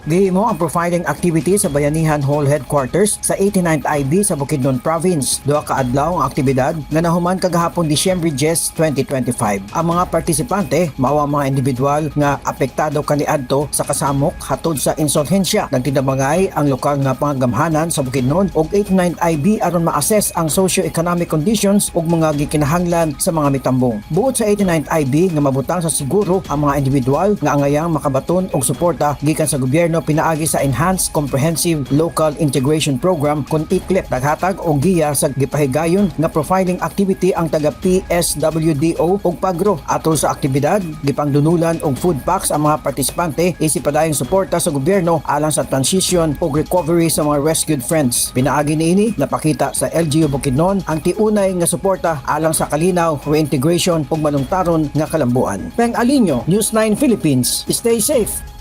Gihimo ang profiling activity sa Bayanihan Hall Headquarters sa 89th IB sa Bukidnon Province. Duha ka adlaw ang aktibidad nga nahuman kagahapon, Disyembre 10, 2025. Ang mga partisipante mao ang mga individual nga apektado kaniadto sa kasamok hatod sa insurhensya. Nagtinabangay ang lokal nga panggamhanan sa Bukidnon ug 89th IB aron ma-assess ang socio-economic conditions ug mga gikinahanglan sa mga mitambong. Buot sa 89th IB nga mabutang sa siguro ang mga individual nga angayang makabaton og suporta gikan sa gobyerno pinaagi sa Enhanced Comprehensive Local Integration Program kon ECLIP. Naghatag og giya sa gipahigayon nga profiling activity ang taga PSWDO ug PAGRO. Atol sa aktibidad, gipangdunulan og food packs ang mga partisipante isip padayong suporta sa gobyerno alang sa transition ug recovery sa mga rescued friends. Pinaagi niini, napakita sa LGU Bukidnon ang tiunay nga suporta alang sa kalinaw, reintegration ug malungtaron nga kalambuan. Peng Alinio, News 9 Philippines. Stay safe.